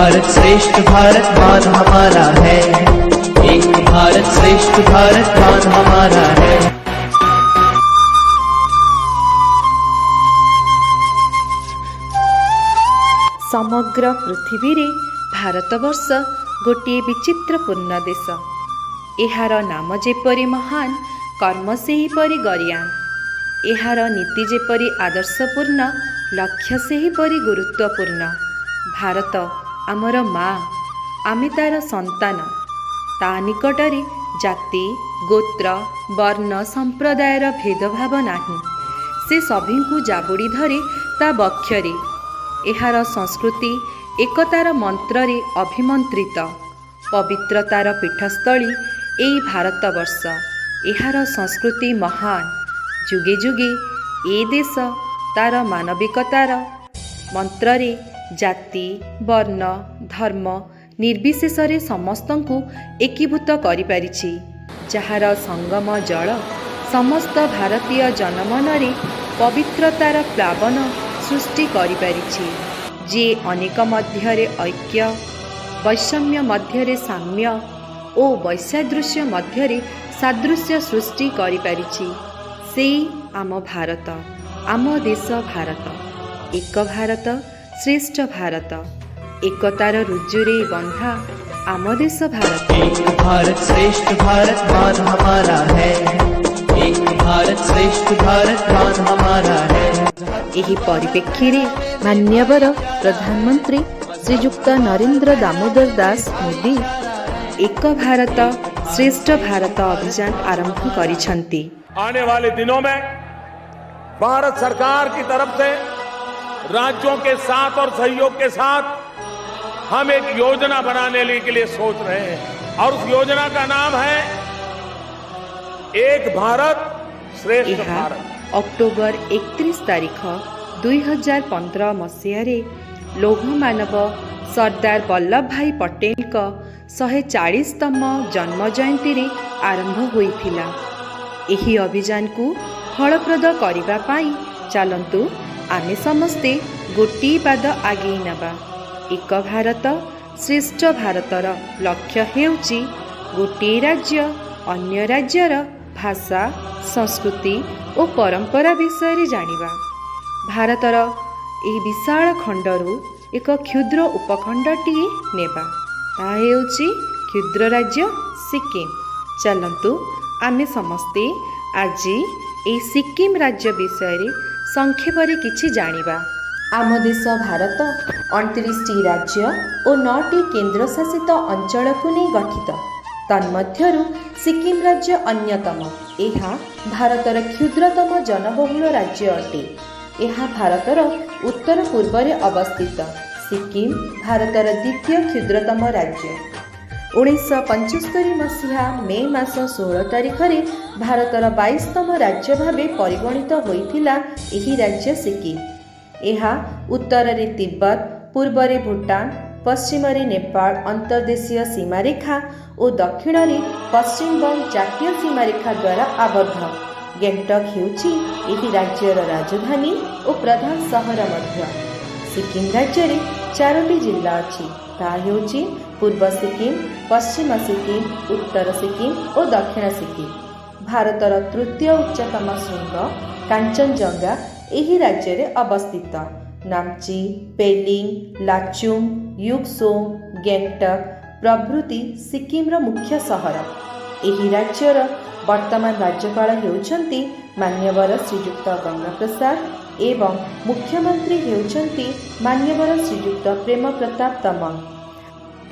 भारत श्रेष्ठ भारत मान हमारा है। एक भारत श्रेष्ठ भारत मान हमारा है। ସମଗ୍ର ପୃଥିବୀରେ ଭାରତବର୍ଷ ଗୋଟିଏ ବିଚିତ୍ରପୂର୍ଣ୍ଣ ଦେଶ। ଏହାର ନାମ ଯେପରି ମହାନ, କର୍ମ ସେହିପରି ଗରୀୟାନ। ଏହାର ନୀତି ଯେପରି ଆଦର୍ଶପୂର୍ଣ୍ଣ, ଲକ୍ଷ୍ୟ ସେହିପରି ଗୁରୁତ୍ୱପୂର୍ଣ୍ଣ। ଭାରତ ଆମର ମା, ଆମେ ତା'ର ସନ୍ତାନ। ତା ନିକଟରେ ଜାତି, ଗୋତ୍ର, ବର୍ଣ୍ଣ, ସମ୍ପ୍ରଦାୟର ଭେଦଭାବ ନାହିଁ। ସେ ସଭିଙ୍କୁ ଜାବୁଡ଼ି ଧରେ ତା ବକ୍ଷରେ। ଏହାର ସଂସ୍କୃତି ଏକତାର ମନ୍ତ୍ରରେ ଅଭିମନ୍ତ୍ରିତ। ପବିତ୍ରତାର ପୀଠସ୍ଥଳୀ ଏଇ ଭାରତବର୍ଷ। ଏହାର ସଂସ୍କୃତି ମହାନ। ଯୁଗେ ଯୁଗେ ଏ ଦେଶ ତା'ର ମାନବିକତାର ମନ୍ତ୍ରରେ ଜାତି, ବର୍ଣ୍ଣ, ଧର୍ମ ନିର୍ବିଶେଷରେ ସମସ୍ତଙ୍କୁ ଏକୀଭୂତ କରିପାରିଛି, ଯାହାର ସଙ୍ଗମ ଜଳ ସମସ୍ତ ଭାରତୀୟ ଜନମନରେ ପବିତ୍ରତାର ପ୍ଲାବନ ସୃଷ୍ଟି କରିପାରିଛି, ଯିଏ ଅନେକ ମଧ୍ୟରେ ଐକ୍ୟ, ବୈଷମ୍ୟ ମଧ୍ୟରେ ସାମ୍ୟ ଓ ବୈସାଦୃଶ୍ୟ ମଧ୍ୟରେ ସାଦୃଶ୍ୟ ସୃଷ୍ଟି କରିପାରିଛି, ସେଇ ଆମ ଭାରତ, ଆମ ଦେଶ ଭାରତ। ଏକ ଭାରତ ଶ୍ରେଷ୍ଠ ଭାରତ, ଏକତାର ଋଜୁରେ ବନ୍ଧା ଆମ ଦେଶ ଭାରତ। एक भारत श्रेष्ठ भारत मान हमारा है। एक भारत श्रेष्ठ भारत मान हमारा है। ଏହି ପରିପ୍ରେକ୍ଷୀରେ ମାନ୍ୟବର ପ୍ରଧାନମନ୍ତ୍ରୀ ଶ୍ରୀଯୁକ୍ତ ନରେନ୍ଦ୍ର ଦାମୋଦର ଦାସ ମୋଦି ଏକ ଭାରତ ଶ୍ରେଷ୍ଠ ଭାରତ ଅଭିଯାନ ଆରମ୍ଭ କରିଛନ୍ତି। आने वाले दिनों में भारत सरकार की तरफ से राज्यों के साथ और सहयोग के साथ हम एक योजना बनाने के लिए सोच रहे हैं और उस योजना का नाम है एक भारत श्रेष्ठ ଏହା भारत। ଅକ୍ଟୋବର 31 ତାରିଖ 2015 ମସିହାରେ ଲୌହ ମାନବ ସର୍ଦ୍ଦାର ବଲ୍ଲଭ ଭାଇ ପଟେଲଙ୍କ 140ତମ ଜନ୍ମ ଜୟନ୍ତୀରେ ଆରମ୍ଭ ହୋଇଥିଲା। ଏହି ଅଭିଯାନକୁ ଫଳପ୍ରଦ କରିବା ପାଇଁ ଚାଲନ୍ତୁ ଆମେ ସମସ୍ତେ ଗୋଟିଏ ପାଦ ଆଗେଇ ନେବା। ଏକ ଭାରତ ଶ୍ରେଷ୍ଠ ଭାରତର ଲକ୍ଷ୍ୟ ହେଉଛି ଗୋଟିଏ ରାଜ୍ୟ ଅନ୍ୟ ରାଜ୍ୟର ଭାଷା, ସଂସ୍କୃତି ଓ ପରମ୍ପରା ବିଷୟରେ ଜାଣିବା। ଭାରତର ଏହି ବିଶାଳ ଖଣ୍ଡରୁ ଏକ କ୍ଷୁଦ୍ର ଉପଖଣ୍ଡଟିଏ ନେବା, ତାହା ହେଉଛି କ୍ଷୁଦ୍ର ରାଜ୍ୟ ସିକିମ୍। ଚାଲନ୍ତୁ ଆମେ ସମସ୍ତେ ଆଜି ଏହି ସିକିମ୍ ରାଜ୍ୟ ବିଷୟରେ ସଂକ୍ଷେପରେ କିଛି ଜାଣିବା। ଆମ ଦେଶ ଭାରତ 29ଟି ରାଜ୍ୟ ଓ ନଅଟି କେନ୍ଦ୍ରଶାସିତ ଅଞ୍ଚଳକୁ ନେଇ ଗଠିତ। ତନ୍ମଧ୍ୟରୁ ସିକିମ୍ ରାଜ୍ୟ ଅନ୍ୟତମ। ଏହା ଭାରତର କ୍ଷୁଦ୍ରତମ ଜନବହୁଳ ରାଜ୍ୟ ଅଟେ। ଏହା ଭାରତର ଉତ୍ତର ପୂର୍ବରେ ଅବସ୍ଥିତ। ସିକିମ୍ ଭାରତର ଦ୍ୱିତୀୟ କ୍ଷୁଦ୍ରତମ ରାଜ୍ୟ। 1975 ମସିହା ମେ ମାସ 16 ତାରିଖରେ ଭାରତର 22ତମ ରାଜ୍ୟ ଭାବେ ପରିଗଣିତ ହୋଇଥିଲା ଏହି ରାଜ୍ୟ ସିକିମ୍। ଏହା ଉତ୍ତରରେ ତିବ୍ବତ, ପୂର୍ବରେ ଭୁଟାନ, ପଶ୍ଚିମରେ ନେପାଳ ଅନ୍ତର୍ଦେଶୀୟ ସୀମାରେଖା ଓ ଦକ୍ଷିଣରେ ପଶ୍ଚିମବଙ୍ଗ ଜାତୀୟ ସୀମାରେଖା ଦ୍ୱାରା ଆବଦ୍ଧ। ଗେଙ୍ଗଟକ୍ ହେଉଛି ଏହି ରାଜ୍ୟର ରାଜଧାନୀ ଓ ପ୍ରଧାନ ସହର ମଧ୍ୟ। ସିକିମ୍ ରାଜ୍ୟରେ ଚାରୋଟି ଜିଲ୍ଲା ଅଛି। ତାହା ହେଉଛି ପୂର୍ବ ସିକିମ୍, ପଶ୍ଚିମ ସିକିମ୍, ଉତ୍ତର ସିକିମ୍ ଓ ଦକ୍ଷିଣ ସିକିମ୍। ଭାରତର ତୃତୀୟ ଉଚ୍ଚତମ ଶୃଙ୍ଗ କାଞ୍ଚନଜଙ୍ଗା ଏହି ରାଜ୍ୟରେ ଅବସ୍ଥିତ। ନାମଚି, ପେଲିଂ, ଲାଚୁଙ୍ଗ, ୟୁକସୋମ, ଗ୍ୟାଙ୍ଗଟକ୍ ପ୍ରଭୃତି ସିକିମ୍ର ମୁଖ୍ୟ ସହର। ଏହି ରାଜ୍ୟର ବର୍ତ୍ତମାନ ରାଜ୍ୟପାଳ ହେଉଛନ୍ତି ମାନ୍ୟବର ଶ୍ରୀଯୁକ୍ତ ଗଙ୍ଗା ପ୍ରସାଦ ଏବଂ ମୁଖ୍ୟମନ୍ତ୍ରୀ ହେଉଛନ୍ତି ମାନ୍ୟବର ଶ୍ରୀଯୁକ୍ତ ପ୍ରେମ ପ୍ରତାପ ତମଙ୍ଗ।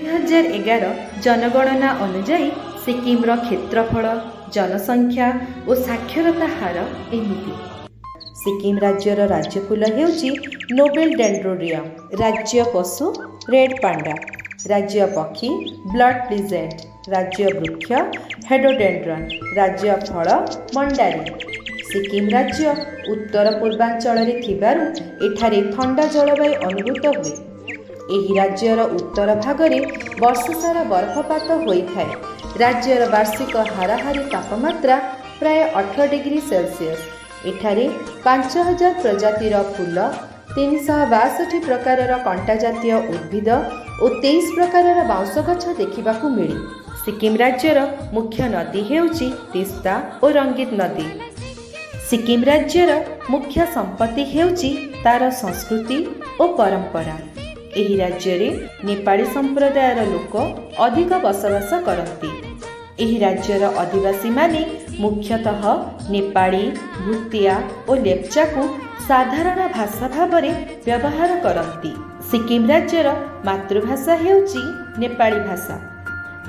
2011 ଜନଗଣନା ଅନୁଯାୟୀ ସିକିମ୍ର କ୍ଷେତ୍ରଫଳ, ଜନସଂଖ୍ୟା ଓ ସାକ୍ଷରତା ହାର ଏମିତି। ସିକିମ୍ ରାଜ୍ୟର ରାଜ୍ୟ ଫୁଲ ହେଉଛି ନୋବେଲ ଡେଣ୍ଡ୍ରୋଡିୟମ୍। ରାଜ୍ୟ ପଶୁ ରେଡ୍ ପାଣ୍ଡା। ରାଜ୍ୟ ପକ୍ଷୀ ବ୍ଲଡ୍ ଫିଜେଣ୍ଟ। ରାଜ୍ୟ ବୃକ୍ଷ ରୋଡୋଡେଣ୍ଡ୍ରନ୍। ରାଜ୍ୟ ଫଳ ମଣ୍ଡାରୀ। ସିକିମ୍ ରାଜ୍ୟ ଉତ୍ତର ପୂର୍ବାଞ୍ଚଳରେ ଥିବାରୁ ଏଠାରେ ଥଣ୍ଡା ଜଳବାୟୁ ଅନୁଭୂତ ହୁଏ। ଏହି ରାଜ୍ୟର ଉତ୍ତର ଭାଗରେ ବର୍ଷସାରା ବରଫପାତ ହୋଇଥାଏ। ରାଜ୍ୟର ବାର୍ଷିକ ହାରାହାରି ତାପମାତ୍ରା ପ୍ରାୟ 18 ଡିଗ୍ରୀ ସେଲସିୟସ୍। ଏଠାରେ 5000 ପ୍ରଜାତିର ଫୁଲ, 362 ପ୍ରକାରର କଣ୍ଟା ଜାତୀୟ ଉଦ୍ଭିଦ ଓ 23 ପ୍ରକାରର ବାଉଁଶ ଗଛ ଦେଖିବାକୁ ମିଳେ। ସିକିମ୍ ରାଜ୍ୟର ମୁଖ୍ୟ ନଦୀ ହେଉଛି ତିସ୍ତା ଓ ରଙ୍ଗିତ ନଦୀ। ସିକିମ୍ ରାଜ୍ୟର ମୁଖ୍ୟ ସମ୍ପତ୍ତି ହେଉଛି ତାର ସଂସ୍କୃତି ଓ ପରମ୍ପରା। ଏହି ରାଜ୍ୟରେ ନେପାଳୀ ସମ୍ପ୍ରଦାୟର ଲୋକ ଅଧିକ ବସବାସ କରନ୍ତି। ଏହି ରାଜ୍ୟର ଅଧିବାସୀମାନେ ମୁଖ୍ୟତଃ ନେପାଳୀ, ଭୁତିଆ ଓ ଲେପ୍ଚାକୁ ସାଧାରଣ ଭାଷା ଭାବରେ ବ୍ୟବହାର କରନ୍ତି। ସିକିମ୍ ରାଜ୍ୟର ମାତୃଭାଷା ହେଉଛି ନେପାଳୀ ଭାଷା।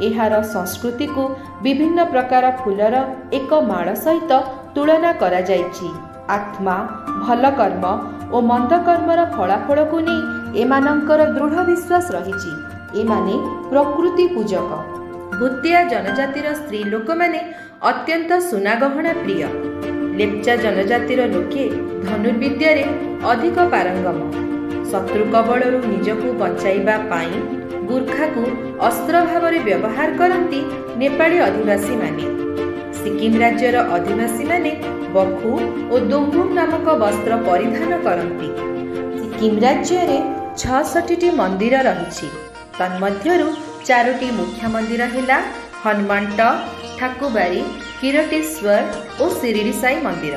ଏହାର ସଂସ୍କୃତିକୁ ବିଭିନ୍ନ ପ୍ରକାର ଫୁଲର ଏକ ମାଳ ସହିତ ତୁଳନା କରାଯାଇଛି। ଆତ୍ମା, ଭଲ କର୍ମ ଓ ମନ୍ଦ କର୍ମର ଫଳାଫଳକୁ ନେଇ ଏମାନଙ୍କର ଦୃଢ଼ ବିଶ୍ୱାସ ରହିଛି। ଏମାନେ ପ୍ରକୃତି ପୂଜକ। ଭୁତିଆ ଜନଜାତିର ସ୍ତ୍ରୀ ଲୋକମାନେ ଅତ୍ୟନ୍ତ ସୁନାଗହଣା ପ୍ରିୟ। ଲେପ୍ଚା ଜନଜାତିର ଲୋକେ ଧନୁର୍ବିଦ୍ୟାରେ ଅଧିକ ପାରଙ୍ଗମ। ଶତ୍ରୁ କବଳରୁ ନିଜକୁ ବଞ୍ଚାଇବା ପାଇଁ ଗୁର୍ଖାକୁ ଅସ୍ତ୍ର ଭାବରେ ବ୍ୟବହାର କରନ୍ତି ନେପାଳୀ ଅଧିବାସୀମାନେ। ସିକିମ୍ ରାଜ୍ୟର ଅଧିବାସୀମାନେ ବଖୁ ଓ ଦୁମ୍ବୁମ୍ ନାମକ ବସ୍ତ୍ର ପରିଧାନ କରନ୍ତି। ସିକିମ୍ ରାଜ୍ୟରେ 66ଟି ମନ୍ଦିର ରହିଛି। ତନ୍ମଧ୍ୟରୁ ଚାରୋଟି ମୁଖ୍ୟ ମନ୍ଦିର ହେଲା ହନୁମାନ ଟକ୍, ଠାକୁବାରୀ, କିରଟେଶ୍ୱର ଓ ଶିରିଡ଼ି ସାଇ ମନ୍ଦିର।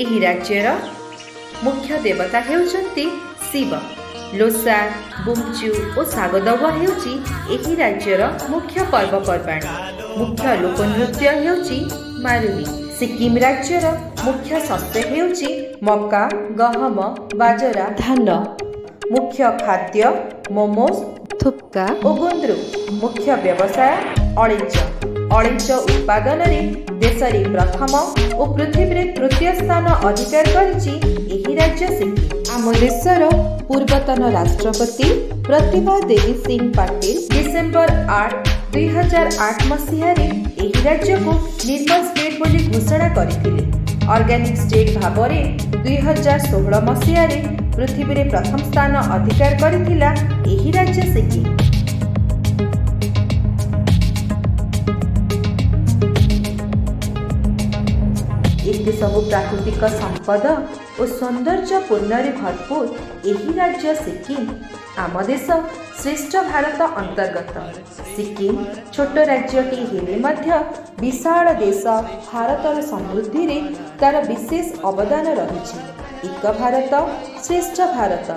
ଏହି ରାଜ୍ୟର ମୁଖ୍ୟ ଦେବତା ହେଉଛନ୍ତି ଶିବ। ଲୋସାର, ବୁମଚୁ ଓ ଶାଗଦୱା ହେଉଛି ଏହି ରାଜ୍ୟର ମୁଖ୍ୟ ପର୍ବପର୍ବାଣୀ। ମୁଖ୍ୟ ଲୋକନୃତ୍ୟ ହେଉଛି ମାରୁଲି। ସିକିମ୍ ରାଜ୍ୟର ମୁଖ୍ୟ ଶସ୍ୟ ହେଉଛି ମକା, ଗହମ, ବାଜରା, ଧାନ। ମୁଖ୍ୟ ଖାଦ୍ୟ ମୋମୋସ୍, ଥୁପ୍କା ଓ ଗୁନ୍ଦ୍ରୁ। ମୁଖ୍ୟ ବ୍ୟବସାୟ ଅଳେଇଚ। ଅଳେଇଚ ଉତ୍ପାଦନରେ ଦେଶରେ ପ୍ରଥମ ଓ ପୃଥିବୀରେ ତୃତୀୟ ସ୍ଥାନ ଅଧିକାର କରିଛି ଏହି ରାଜ୍ୟ ସିକିମ୍। ଆମ ଦେଶର ପୂର୍ବତନ ରାଷ୍ଟ୍ରପତି ପ୍ରତିଭା ଦେବୀ ସିଂ ପାଟିଲ ଡିସେମ୍ବର 8, 2008 ମସିହାରେ ଏହି ରାଜ୍ୟକୁ ନିର୍ମଲ ଷ୍ଟେଟ୍ ବୋଲି ଘୋଷଣା କରିଥିଲେ। ଅର୍ଗାନିକ୍ ଷ୍ଟେଟ୍ ଭାବରେ 2016 ମସିହାରେ ପୃଥିବୀରେ ପ୍ରଥମ ସ୍ଥାନ ଅଧିକାର କରିଥିଲା ଏହି ରାଜ୍ୟ ସିକିମ୍। ଏତେ ସବୁ ପ୍ରାକୃତିକ ସମ୍ପଦ ଓ ସୌନ୍ଦର୍ଯ୍ୟପୂର୍ଣ୍ଣରେ ଭରପୁର ଏହି ରାଜ୍ୟ ସିକିମ୍ ଆମ ଦେଶ ଶ୍ରେଷ୍ଠ ଭାରତ ଅନ୍ତର୍ଗତ। ସିକିମ୍ ଛୋଟ ରାଜ୍ୟଟି ହେଲେ ମଧ୍ୟ ବିଶାଳ ଦେଶ ଭାରତର ସମୃଦ୍ଧିରେ ତାର ବିଶେଷ ଅବଦାନ ରହିଛି। ଏକ ଭାରତ ଶ୍ରେଷ୍ଠ Bharat.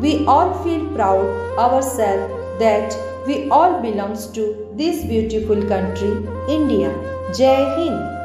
We all feel proud ourselves that we all belongs to this beautiful country, India. Jai Hind.